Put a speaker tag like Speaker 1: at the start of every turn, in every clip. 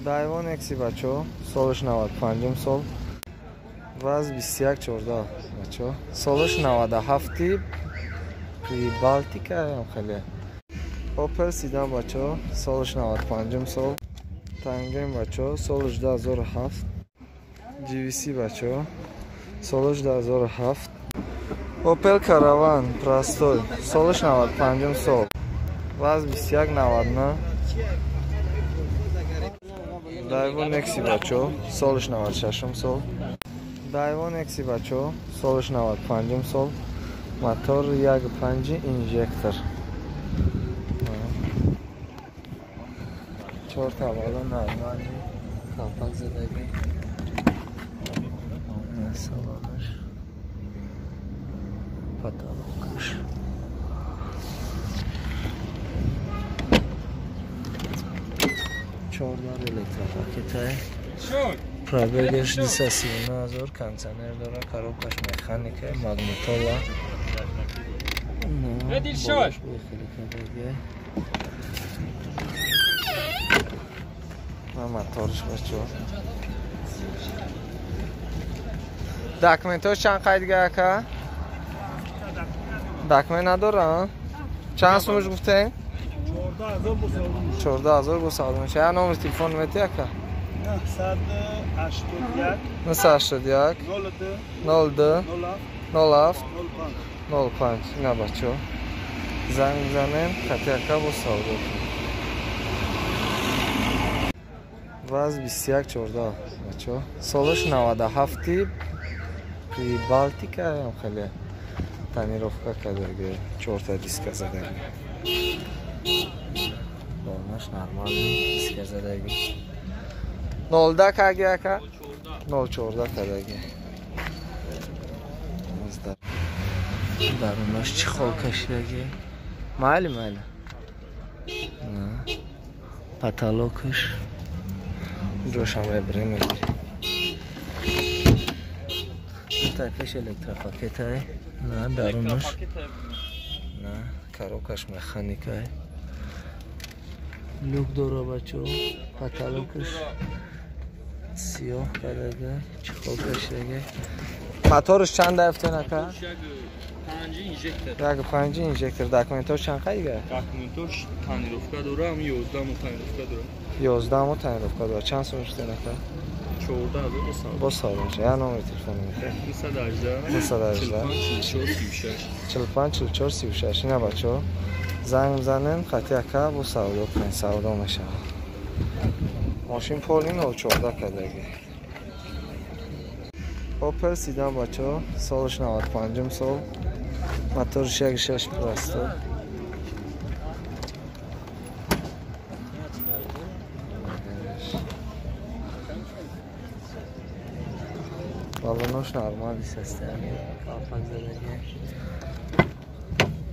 Speaker 1: Дайвон Экси бачо, солаш 95 сол. Ваз 21-14 бачо. Солаш 97 Прибалтика хеле. Опел седан бачо, солаш 95 сол. Танген бачо, солаш 2007. GVC бачо, солаш 2007. Опел Караван простой, солаш 95 сол. Ваз 21-99. Дайвон Экси бачо, солаш 96 сол. Дайвон Экси бачо, солаш 95 сол. Мотор 1.5 инжектор. 4 та бала нормальный, колпак задаги. Салонаш. Потолокаш. 14 электропакетай. Пробегаш 239,000, кондиционер дора, коробкаш механика, магнитола. Моторш бачо. Документош чанд қайдга ака? Документ надора? Чанд сумаш гуфтем? 14,000 бо савдо мешавад. Я номер телефон мети ака? 981 02 07 05. Ина бачо. Занг мизанем, хати ака бо савдо. Ваз 21-14 бачо. Солаш 97 Прибалтика хеле тонировка кардаги, 4 та диска задаги. Болнаш нормальный диска задаги. 0 каги ака? 0.14 кадаги. Дарунаш чехол кашидаги. Майли майли. Потолокаш. Ҷошам мебирем мегирем. Пеш электропакетай. На дарунаш. На коробкаш механикай. Люк дора бачо. Потолокаш сиёҳ кардага, чехол кашидаги. Моторш чанд дафтен ака? 1.5 инжектор. Документош чанд қайга?
Speaker 2: Документош тонировка дора, ҳам 11 моҳ тонировка дора.
Speaker 1: 11 моҳ тонировка дора. Чанд сум шуден ака?
Speaker 2: 14,000
Speaker 1: бо савдо мешавад. Я номер телефон мети?
Speaker 2: 918
Speaker 1: 45 44 36. Ина бачо, занг мизанем, хати ака бо савдо кунем, савдо мешавад. Мошин поли 0.14 кадаги. Опел седан бачо, солаш 95 сол. Моторш 1.6 простой. Балонош нормальный состояние, колпак задаги.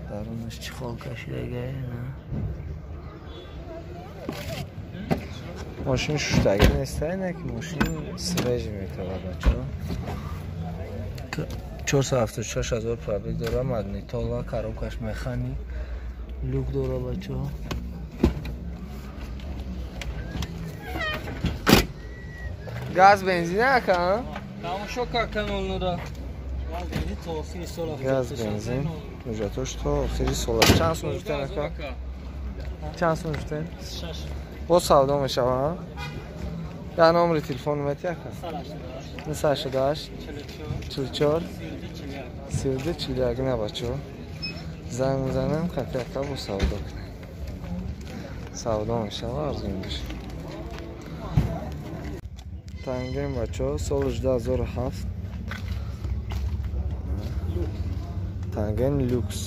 Speaker 1: Дарунаш чехол кашидаги. Мошин шуштаги нестай, не ки мошин свежий метава бачо. 476,000 пробег дора, магнитола, коробкаш механик, люк дора бачо. Газ бензин ака?
Speaker 2: Тамошо кар каналнора.
Speaker 1: Газ бензин. Ҳуҷҷатош то охири сол. Чанд сум гуфтен ака? Чанд сум гуфтен? Бо савдо мешавад? Я номери телефон мети ака? 988 44 32 41. На бачо. Занг мизанем, хати ака бо савдо кунем. Савдо мешавад, арзон бошад. Танген бачо, солаш 2007. Танген люкс.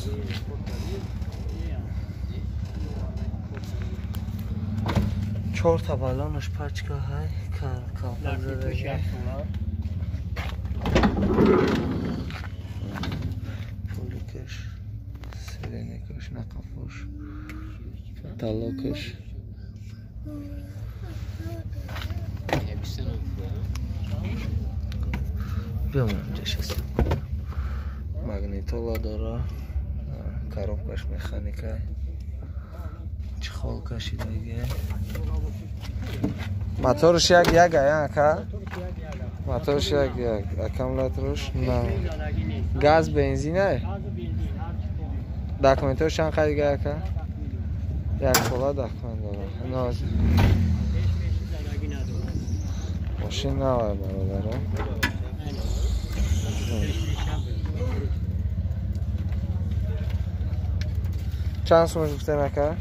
Speaker 1: 4 та балонаш пачка ҳай, колпак задаги. Поликаш, сиреникаш, нақафош, потолокаш. Биём инҷа шастем. Магнитола дора, коробкаш механика, чехол кашидаги. Моторш як як ая ака? Моторш як як. Аккумуляторш на. Газ бензин ай? Документош чанд қайд дига ака? Як сола документ дора. Ноз. Мошин навай бародаро. Чанд сум гуфтем ака?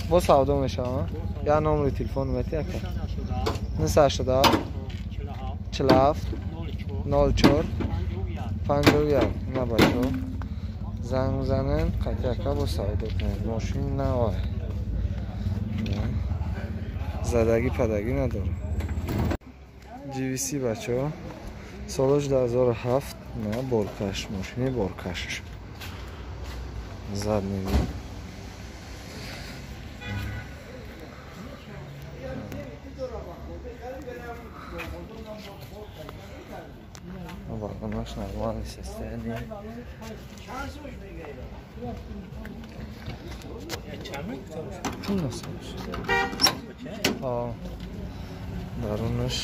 Speaker 1: Бо савдо мешавам? Я номери телефон мети ака? 987 47 04 51. На бачо. Занг мезанем, қати ака бо савдо кунед. Мошин навай. Задагӣ падагӣ надорам. GVC бачо. Солаш 2007 на боркаш, мошини боркаш. Задний вид. Вагонаш нормальный состояние. Дарунаш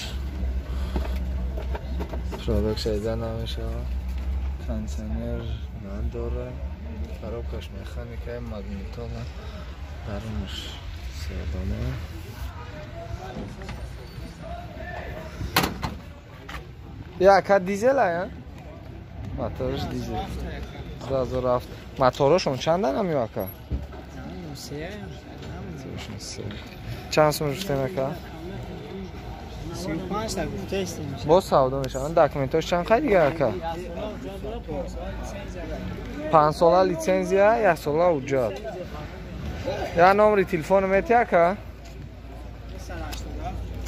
Speaker 1: пробег шайда намешава, кондиционер надора, коробкаш механика, магнитола, дарунаш седона. Я ака дизел ая? Моторш дизел. 2007. Моторошон чандан ами ака? Чанд сум гуфтем ака? Бо савдо мешаванд. Документош чанд қай дига ака? 5 сола лицензия, 1 сола ҳуҷҷат. Я номери телефон мети ака?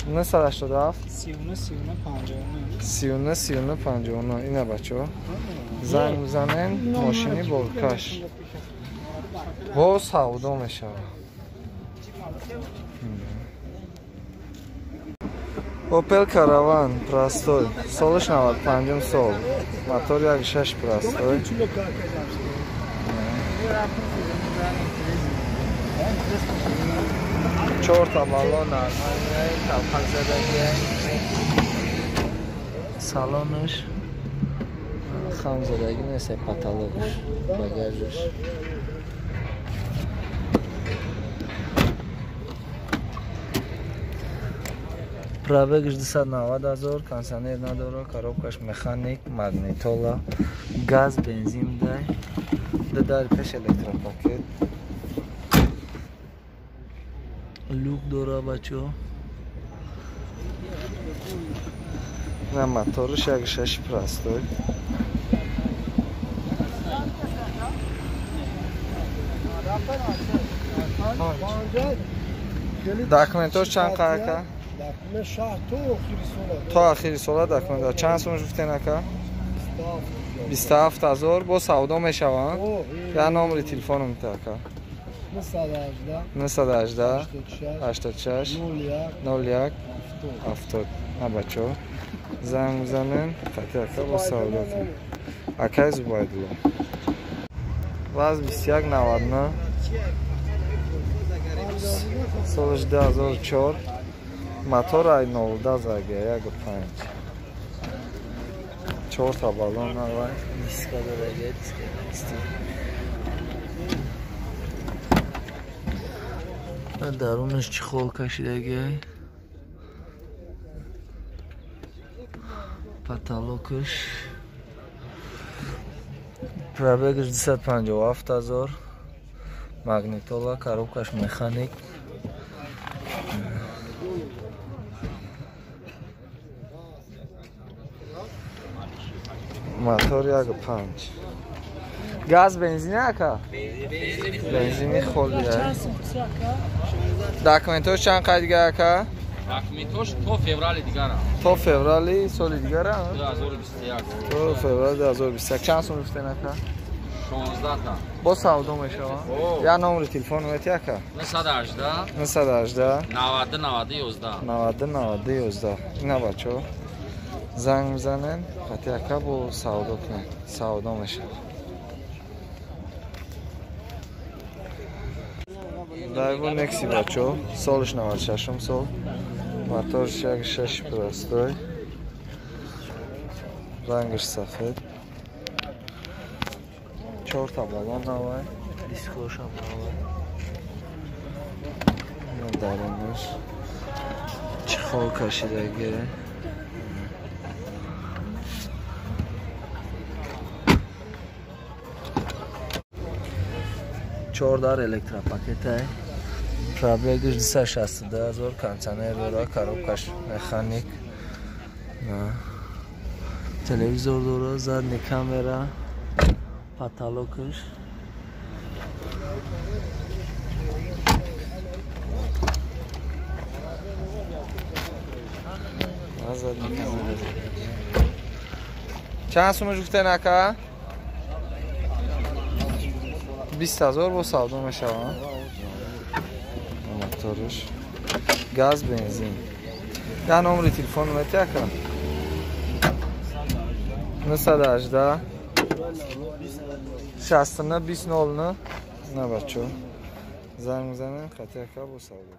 Speaker 1: 987 39 39 39 59. Ина бачо. Занг мезанем, мошини боркаш. Бо савдо мешавад. Opel Caravan простой. Солаш 95 сол. Мотор 1.6 простой. Чорта баллон нормальный, талпак задагия. Салонаш хам задаги нест, потолокаш, багажаш. Пробегаш 290 ҳазор, кондиционер надора, коробкаш механик, магнитола, газ, бензин дай, дар пеш электропакет. Люк дора бачо. На моторш 1.6 простой. Документош чанд ака? То охири сола документ. Чанд сум гуфтен ака? 27 ҳазор. Бо савдо мешаванд. Я номери телефоном мета ака? 918 86 01 70. На бачо. Занг мезанем, қати ака бо савдо кунем. Акай Зубайдулло. Ваз 2199 солаш 2004. Мотор ай 0 заге 1.5. Чорта баллон навай, диска дораге, диска исти. Дарунаш чехол кашидаги. Потолокаш. Пробегаш 257 ҳазор. Магнитола, коробкаш механик. Мотор 1.5. Газ бензин ака? Бензини холи. Документош чанд қай дига ака?
Speaker 2: Документош то феврали дигара.
Speaker 1: То феврали соли дигара?
Speaker 2: 2021.
Speaker 1: То феврали 2021. Чанд сум гуфтен ака?
Speaker 2: 16 та.
Speaker 1: Бо савдо мешава? Я номери телефон мети ака?
Speaker 2: 918
Speaker 1: 918
Speaker 2: 90 90 11
Speaker 1: 90 90 11. Ина бачо. Занг мезанем, қати ака бо савдо кунем. Савдо мешава. Дайво Некси бачо, солиш 96 сол. Моторш 1.6 простой. Рангаш сафед. Чорта балон навай. Дискошам навай. Дарунаш чехол кашидаги. Чордар электропакетай. Пробегаш 262 000, кондиционер дора, коробкаш механик. Телевизор дора, задний камера, потолокаш. Задний камера. Чанд сумаш гуфтен ака? 20 000 бо савдо мешавад. Моторш газ, бензин. Я номери телефон мети ака? 918 69 20 09. На бачо. Занг мезанем, хати ака бо савдо.